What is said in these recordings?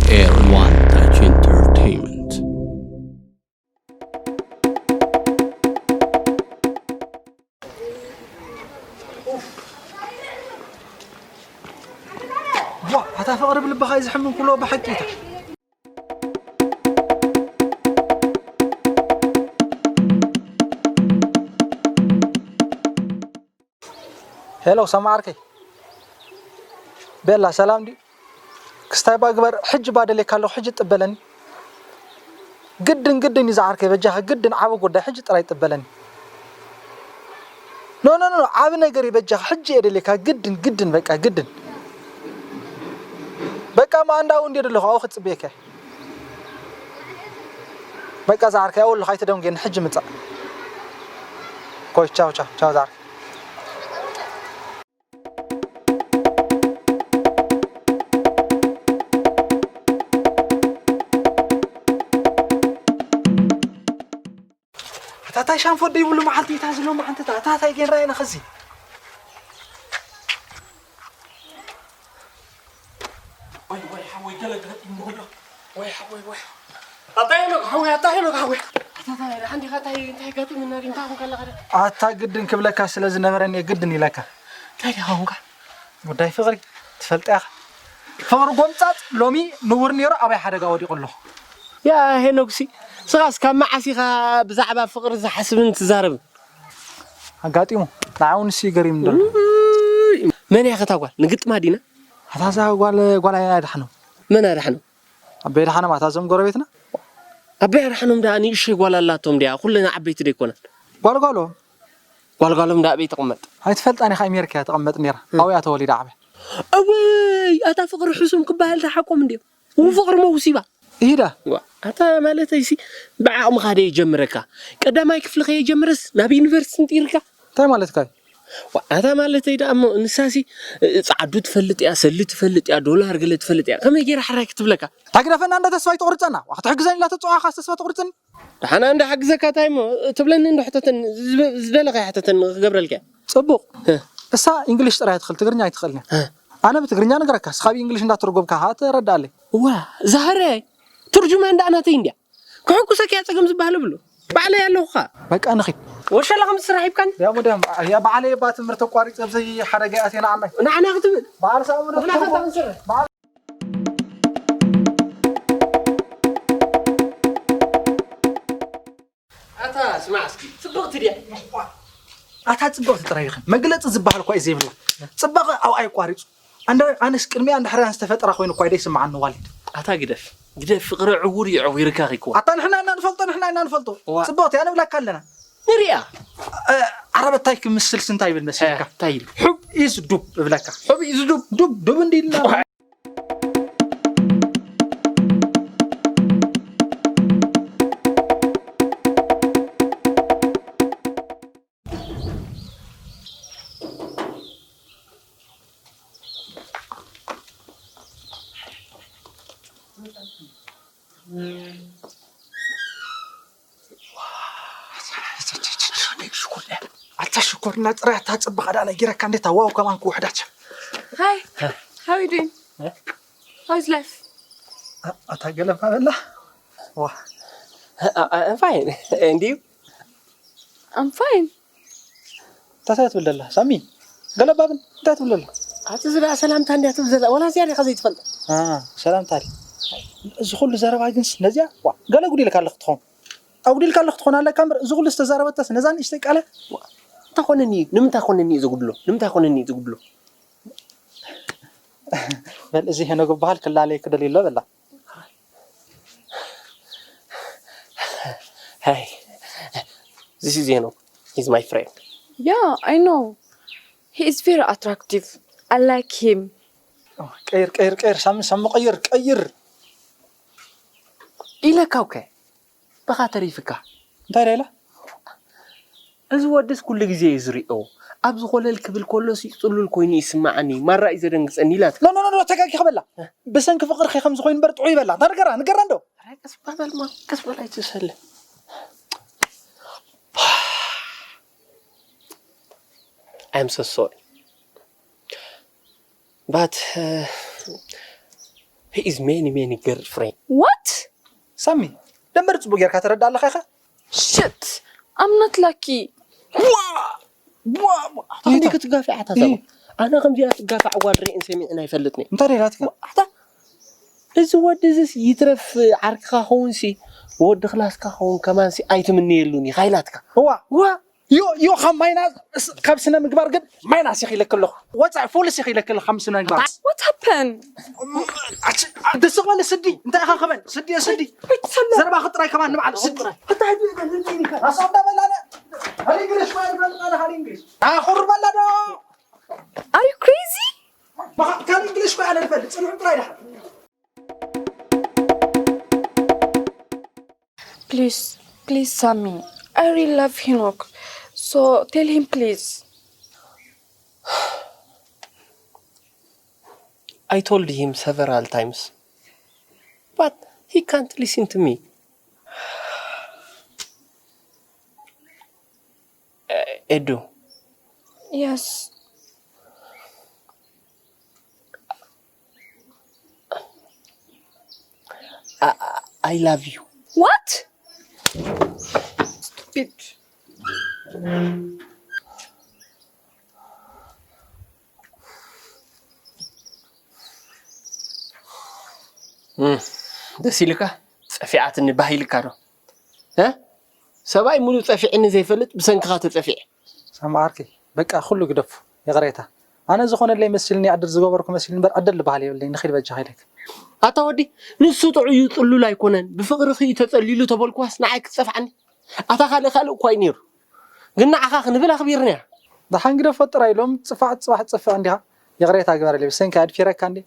Air One Touch Entertainment. ዋ ኣታ ፍቕሪ ብልብኻ እዩ ዝሕምን ኩሎ ብሓቂ እታ ሄሎ ሰማ ዓርከይ ቤላ ሰላም ድዩ ክስታይ ባ ግበር ሕጂ ባ ደልየካ ኣለኹ ሕጂ ጥበለኒ ግድን ግድን እዩ ዝዓርከይ በጃኻ ግድን ዓቢ ጉዳይ ሕጂ ጥራይ ጥበለኒ ኖ ኖ ኖ ዓቢ ነገር እዩ በጃኻ ሕጂ እየ ደልየካ ግድን ግድን በቃ ግድን በቃ ማንዳ እውን እንድየ ደለኹ ኣብኡ ክጽበየካ እየ በቃ ዝዓርከይ ኣብኡ ኣለኹ ኣይትደንጉየኒ ሕጂ ምጻእ ኮይ ቻው ቻው ቻው ዝዓርከይ ኣታ ታይ ሻንፎ ደይብሉ መዓልቲ እታ ዝሎ መዓልቲ እታ እታ ታይ ጌንራ ኢና ኸዚ ወይ ወይ ሓወይ ገለ ገለ ይምጉሎ ወይ ሓወይ ወይ ኣታ ሄኖክ ሓወይ ኣታ ሄኖክ ሓወይ ኣታ ታይ ሓንዲ ኸ ታይ እንታይ ጋጢምና ዲ እንታይ ኹን ከለኻ ኣታ ግድን ክብለካ ስለ ዝነበረኒ ግድን ኢለካ እንታይ ዲ ኸውንካ ጉዳይ ፍቕሪ ትፈልጥ ኢኻ ፍቕሪ ጎምጻጽ ሎሚ ንቡር ነይሩ ኣበይ ሓደጋ ወዲቑ ኣሎ ያ ሄኖክሲ ስኻስ ካብ መዓስ ኢኻ ብዛዕባ ፍቕሪ ዝሓስብን ትዛረብን ኣጋጢሙ ንዓውን ሲ ገሪም ደሎ መን እያ ከታ ጓል ንግጥማ ዲና ኣታዛ ጓል ጓል ኣያ ዳሕኖ መን ኣዳሕኖ ኣበይ ዳሕኖ ማታ ዞም ጎረቤትና ኣበይ ኣዳሕኖም ደኣ ንእሽተይ ጓል ኣላቶም ዲያ ኩለን ዓበይቲ ደይኮነን ጓል ጓሎም ጓልጓሎም ደኣ ኣበይ ትቕመጥ? ኣይትፈልጣን ኢኻ ኣሜሪካ እያ ትቕመጥ ነይራ። ኣብኡ እያ ተወሊዳ ዓብያ። እወይ ኣታ ፍቕሪ ሕሱም ክበሃል ደኣ ሓቆም እንድዮም። እው ፍቕሪ መውሲባ። ኢዳ። ዋ ኣታ ማለተይሲ ብዓቕምኻ ደ የጀምረካ። ቀዳማይ ክፍሊ ከየጀምረስ ናብ ዩኒቨርሲቲ እንጢርካ። እንታይ ማለትካ እዩ? ዋ ኣታ ማለተይ ደኣ እሞ ንሳሲ እ- ጻዕዱ ትፈልጥ እያ፣ ሰሊ ትፈልጥ እያ፣ ዶላር ገለ ትፈልጥ እያ። ከመይ ገይራ ሕራይ ክትብለካ? እታ ግደፈና እንዳ ተስፋ ኣይትቑርጸና። ዋ ክትሕግዘኒ ኢላ ትጽዋኻ ተስፋ ትቑርጽኒ። ደሓና እንዳ ሓግዘካ ታይ እሞ ትብለኒ እንዶ ሕተተኒ ዝደለኻ ሕተተኒ ክገብረልካ እየ። ጽቡቕ። እሳ ኢንግሊሽ ጥራይ ትኽእል ትግርኛ ኣይትኽእልን እያ። ኣነ ብትግርኛ ንገረካ እስኻ ብኢንግሊሽ እንዳተርጎምካ ኸዓ ተረድኣለይ። እዋ ዛህረ ትርጁማን ደኣ ናተይ እንድያ። ክሕጉሰካ እያ ጸገም ዝበሃል የብሉ። ባዕለይ ኣለኹ ኸዓ። በቃ ንኺድ። ወሸላ ከም ዝስራሕ ሂብካኒ። ያ ሙዳም ያ ባዕለይ እባ ትምህርቲ ኣቋሪጸ ኣብዚ ሓደጋ ኣትየ ንዓናይ። ንዓና ክትብል። በዓል ሳሙና ንዓና ክትብል። ክንሰርሕ። ኣታ ስማዕ እስኪ ጽብቕቲ ድያ? ኣታ ጽብቕቲ ጥራይ ኢኽን መግለጺ ዝበሃል እኳ እዩ ዘይብላ ጽባቐ ኣብኣ እዩ ቋሪጹ ኣንዳ ኣነስ ቅድሚኣ እንድሕር ዝተፈጠራ ኮይኑ እኳ ደይስምዓኒ ዋሊድ ኣታ ግደፍ ግደፍ ፍቕሪ ዕውር እዩ ዕዊርካ ኺኮ ኣታ ንሕና ኢና ንፈልጦ ንሕና ኢና ንፈልጦ ዋ። ጽብቕቲ እያ ንብለካ ኣለና ንሪኣ እ፣ ዓረብ እንታይ ክምስልስ እንታይ ይብል መሲልካ እንታይ ኢሉ ሑብ ኢዝ ዱብ እብለካ ሑብ ኢዝ ዱብ ዱብ ዱብ እንዲልና ኣታ ሽኮር እና ጥራይ ኣታ ጽባቐ ዳ ነጊረካ እንዴት ኣዋው ከማን ክውሕዳት Hi, how are you doing? How's life? ኣታ ገለባ በላ ዋ I'm fine. And you? I'm fine. እንታይ ትብል ዘላ ሳሚ ገለባ ግን እንታይ ትብል ዘላ ኣቲ ዝዳ ሰላምታ እንዲያ ትብል ዘላ ወላ እዚኣ ዲኻ ዘይትፈልጥ ሰላምታ ዲ እዚ ኩሉ ዘረባ ግን ነዚኣ ገለ ጉዲልካ ኣለክ ትኸውን ኣጉዲልካ ኣለክ ትኾን ኣለካ እምበር እዚ ኩሉ ዝተዛረበታስ ነዛ ንእሽተይ ቃለ እንታይ ኮነኒ እዩ ንምንታይ ኮነኒ እዩ ዝጉድሎ ንምንታይ ኮነኒ እዩ ዝጉድሎ በል እዚ ሄኖ ዝበሃል ክላለይ ክደልዩ ኣሎ በላ Hey, this is Eno. He's my friend. Yeah, I know. He is very attractive. I like him. ቀይር ቀይር ቀይር ሳሚ ሳሚ ቀይር ቀይር ኢለካ እኮ በኻ ተሪፍካ እንታይ ዳ ኢላ እዚ ወድስ ኩሉ ግዜ እዩ ዝሪኦ ኣብዚ ኮለል ክብል ከሎስ ፅሉል ኮይኑ ይስማዓኒ ማራ እዩ ዘደንግፀኒ ኢላትካ ኖ ኖ ኖ ተጋጊ ክበላ ብሰንኪ ፍቅርኺ ከምዚ ኮይኑ በር ጥዑይ በላ እንታ ንገራ ንገራ እንዶ ራይ ቀስ በል ማ ቀስ በል ኣይትሰለ I'm so sorry but uh, He is many, many girlfriend. What? ሳሚ ደንበር ጽቡቅ ጌርካ ተረዳ ኣለኻ ኢኻ። Shit. I'm not lucky. ዋ ዋ ዋ ኣታ ትጋፊ ኣታ ሰማ ኣነ ከምዚኣ ትጋፋዕ ጓል ርእን ሰሚዕን ኣይፈልጥኒ እንታይ ደላትካ ኣታ እዚ ወዲ እዚስ ይትረፍ ዓርክኻ ኸውን ሲ ወዲ ክላስካ ኸውን ከማን ሲ ኣይትምንየሉን ኢኻ ኢላትካ ዋ ዋ ዮ ዮ ካብ ማይናስ ካብ ስነ ምግባር ግን ማይናስ ኢኺ ኢለክ ኣለኹ ወፃኢ ፉልስ ኢኺ ኢለክ ኣለኹ ካብ ስነ ምግባር What happened? ደስቕ በለ ስዲ እንታይ ኢኻ ከበን ስዲ ስዲ ዘረባኺ ጥራይ ከማን ንባዕሉ ስዲ ኣሳብ እንዳበላነ ሀሊንግሊሽ ማለት በላነ ሀሊንግሊሽ ኣኹር በላ ዶ Are you crazy? ካል እንግሊሽ ኮ ኣነ ንፈልጥ ጽንሑ ጥራይ ድሓር Please, please, Sammy. I really love Hinok. So tell him, please. I told him several times, but he can't listen to me. Uh, Edu, Yes. I, I I love you. What? Stupid. እም፣ ደስ ኢልካ ጸፊዓትኒ ባህ ኢልካ ዶ እ? ሰብኣይ ሙሉእ ጸፊዕኒ ዘይፈልጥ ብሰንክኻ ተጸፊዐ ሳማ ዓርከይ በቃ ኩሉ ግደፉ ይቕሬታ ኣነ ዝኾነለይ መሲልኒ ዕድል ዝገበርኩ መሲልኒ እምበር ዕድል ዝበሃል የብለይ ንኺድ በጃ ኸይደክ ኣታ ወዲ ንሱ ጥዑዩ ጽሉል ኣይኮነን ብፍቕርኺ እዩ ተጸሊሉ ተበልኩዋስ ንዓይ ክትጸፍዓኒ ኣታ ካልእ ካልእ እኳ እዩ ነይሩ ግን ንዓኻ ክንብል ኣኽቢርናያ ደሓን ግደፎ ጥራይ ሎም ጽፋዕ ጽባሕ ጽፍዕ እንዲኻ ይቕሬታ ግበረለይ ብሰንኪ ኣድፊረካ እንዴ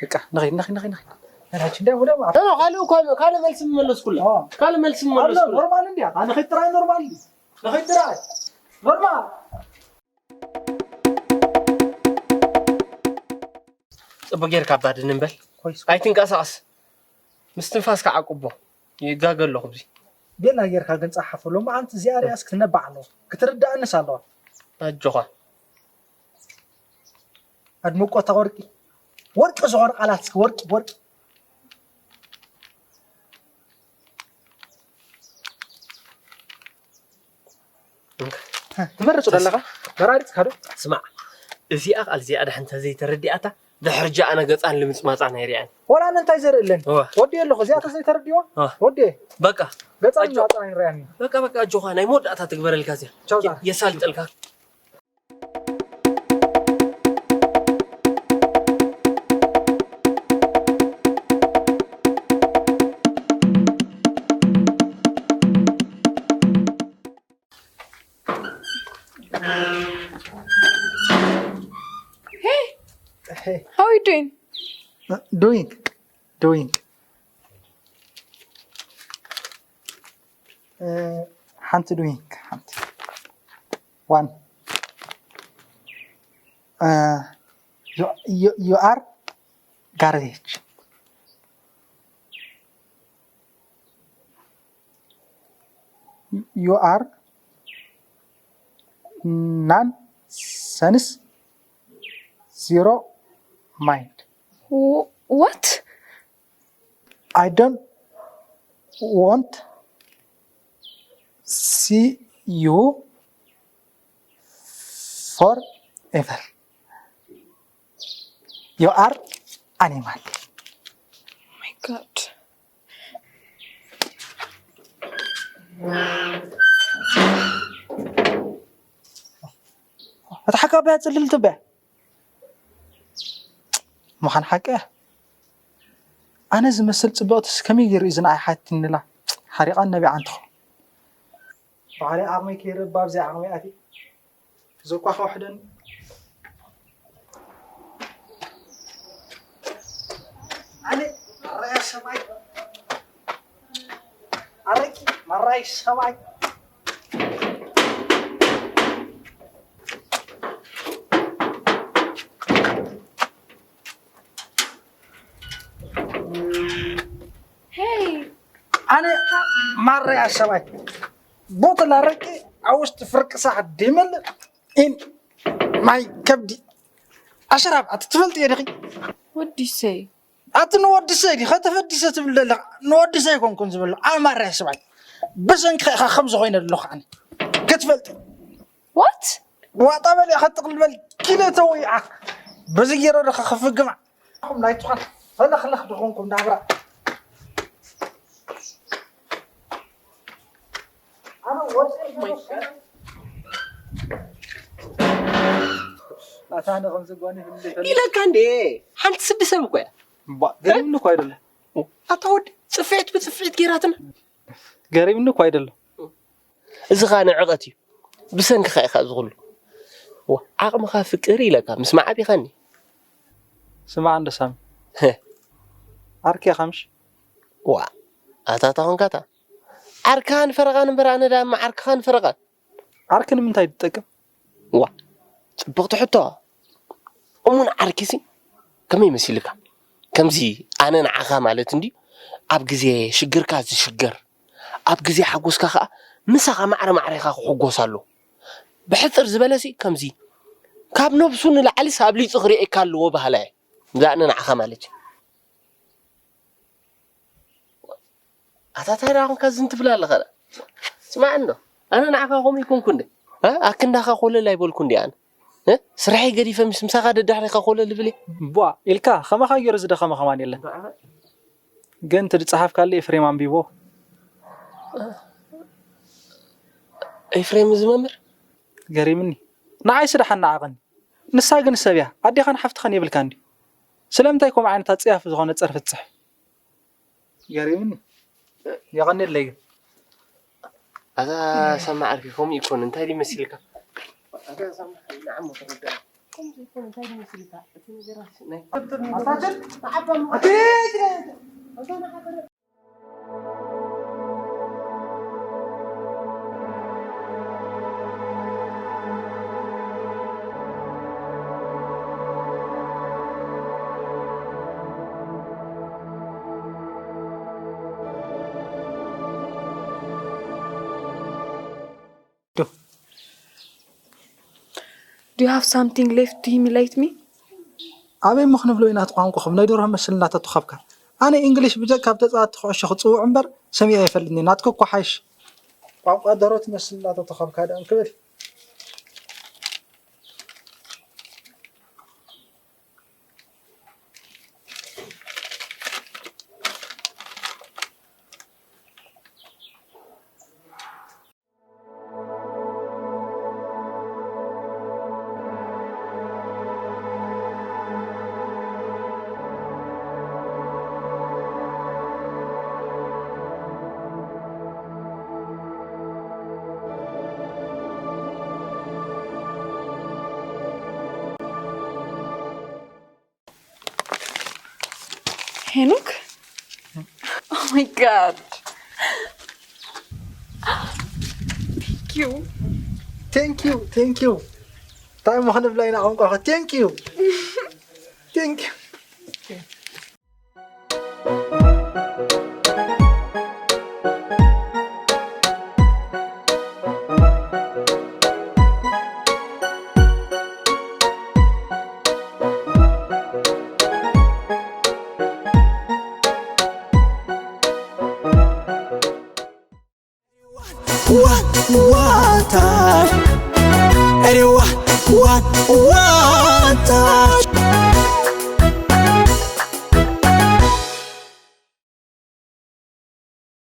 በቃ ንኺድ ንኺድ ንኺድ ንኺድ ንኺድ እንደ ወደ ካልእ እኳ ካልእ መልሲ ምመለስኩላ ካልእ መልሲ ምመለስኩላ ኖርማል እንዲያ ንኺድ ጥራይ ኖርማል ንኺድ ጥራይ ኖርማል ጽቡቅ ጌርካ ኣባድን እምበል ኣይትንቀሳቀስ ምስትንፋስካ ዓቁቦ ይጋገ ኣለኹ ብዚ ቤላ ጌርካ ግን ጸሓፎ ሎማዓንቲ እዚኣ ሪኣስ ክትነባዕ ኣለዋ ክትርዳእንስ ኣለዋ ኣጆኻ ኣድምቆታ ወርቂ ወርቂ ዝኾነ ቃላት እስኪ ወርቂ ወርቂ ትመርጹ ዘለኻ መራሪጽካ ዶ ስማዕ እዚኣ ቃል እዚኣ ድሕንተ ዘይተረዲኣታ ድሕርጃ ኣነ ገጻን ልምጽማጻን ኣይሪኣን ወላ ኣነ እንታይ ዘርእለን እወ። ወዲ ኣለኹ እዚኣ ተዘይተረዲዋ እወ። ወዲ በቃ ገጻን ኣጆ። ማጻን ይረኣኒ በቃ በቃ ኣጆኻ ናይ መወዳእታ ትግበረልካ እዚኣ ቻው፣ ቻው። የሳልጠልካ Hey, Hey, how are you doing? uh, doing, doing. Uh, ሓንቲ doing ሓንቲ one. Uh, you, you, you are garbage. You are nonsense, zero mind. Wh- What? I don't want see you forever. You are animal. My God. እታ ሓቂ ኣበያ ጽልል ትበያ ምዃን ሓቂ እያ ኣነ ዝመስል ጽብቕትስ ከመይ ገይሩ እዩ ዝንኣይ ሓቲንላ ሓሪቓን ነቢዓን ትኸውን ባዕለይ ዓቕመይ ከይርኢ እባ ኣብዚኣ ዓቕመይ ኣትየ እዞ እኳ ከውሕደኒ ኣነ ማራያ ሰብኣይ ኣረቂ ማራይ ሰብኣይ Hey, ኣነ ማረያ ሰብኣይ ቦትል ኣረቂ ኣብ ውሽጢ ፍርቂ ሳዕ ድምል ኢን ማይ ከብዲ ኣሸራብ ኣቲ ትፈልጥ እየ ድኺ what do you say? ኣቲ ንወዲ ሰይ ዲኻ ተፈዲሰ ትብል ዘለኻ? ንወዲ ሰይ ኣይኮንኩን ዝበሎ ኣማራ ስባይ። ብሰንኪ ኢኻ ከምዚ ኮይነ ዘለኹ ኣነ ክትፈልጥ። What? ዋጣ በል ኢኻ ጥቕልበል ኪሎ ተወይዓ። በዚ ገይረ ደኻ ክፍግማ ኹም ናይ ትዃን ፈለኽለኽ ድኾንኩም ናብራ። ኣነ ወፂ ኣታ ነቐም ዘጓኒ ህልል ኢለካ እንዴ ሓንቲ ስዲ ሰብ እኮ እያ። እባ ገሪምኒ እኮ ኣይደለም። ኣታ ወዲ ፅፍዒት ብፅፍዒት ጌራትና። ገሪምኒ እኮ ኣይደለም። እዚ ኸዓ ንዕቐት እዩ። ብሰንክኻ ኢኻ እዚ ኹሉ። ዋ፣ ዓቕምኻ ፍቅር ኢለካ ምስ መዓቢኻኒ። ስማዕ እንዶ ሳሚ። ዓርኪ ኢኻ ምሽ? ዋ፣ ኣታ ታኾንካታ ዓርክኻን ፈረቓን እምበር ኣነ ዳማ ዓርክኻን ፈረቓን። ዓርኪ ንምንታይ ትጠቅም? ዋ፣ ፅብቕቲ ሕቶ። እሙን ዓርኪሲ ከመይ መሲልካ? ከምዚ ኣነ ንዓኻ ማለት እንዲ ኣብ ግዜ ሽግርካ ዝሽገር ኣብ ግዜ ሓጎስካ ከዓ ምሳኻ ማዕረ ማዕሬኻ ክሕጎስ ኣሎ። ብሕፅር ዝበለሲ ከምዚ ካብ ነብሱ ንላዕሊ ሳብ ሊፁ ክርእየካ ኣለዎ ባህላ እየ። እዛ ኣነ ንዓኻ ማለት እዩ። ኣታ እንታይ ደኣ ኮንካ ዝን ትብል ኣለኻ ደኣ? ስማዕ እንዶ ኣነ ንዓኻ ከምኡ ይኮንኩ እንደ እ? ኣክንዳኻ ኮለል ኣይበልኩ እንዲ ኣነ እ? ስራሐይ ገዲፈ ምስ ምሳኻ ደዳሕሪኻ ኮለል ልብል እየ። ቧ ኢልካ ከማኻ ገይሩ ዝደኸመ ከማን የለን። ግን እቲ ዝፀሓፍካሉ ኤፍሬም ኣንቢቦ። ኤፍሬም እዚ መምህር ገሪምኒ። ንዓይ ስደሓ እናዓቐኒ። ንሳ ግን ሰብ እያ ኣዴኻን ሓፍትኻን የብልካን ድዩ? ስለምንታይ ከምኡ ዓይነት ኣፀያፊ ዝኾነ ፀርፊ ትፅሕፍ? ገሪምኒ። የቐንየለይ ግን። ኣታ ሳማ ዓርኪ ከምኡ ይኮን እንታይ ድዩ መሲልካ? ኣታ ሳማ ንዓሞ ተረዳ። ከምኡ ይኮን እንታይ ድዩ መሲልካ? እቲ ነገራት ናይ Do you have something left to humiliate me? ኣበይ እሞ ክንብሎ ኢና እቲ ቋንቋኹም ናይ ደርሆ መስል እናተተኸብካ ኣነ እንግሊሽ ብጀካ ኣብ ተፃወትቲ ኩዕሾ ክፅውዕ እምበር ሰሚዐ ኣይፈልጥን ናትኩ እኮ ሓይሽ ቋንቋ ደርሆ ትመስል እናተተኸብካ ደኣ ክብል ሄኖክ? Oh my god. Thank you. Thank you, thank you. እንታይ እሞ ክንብላ ኢና ቋንቋ thank you. Thank you.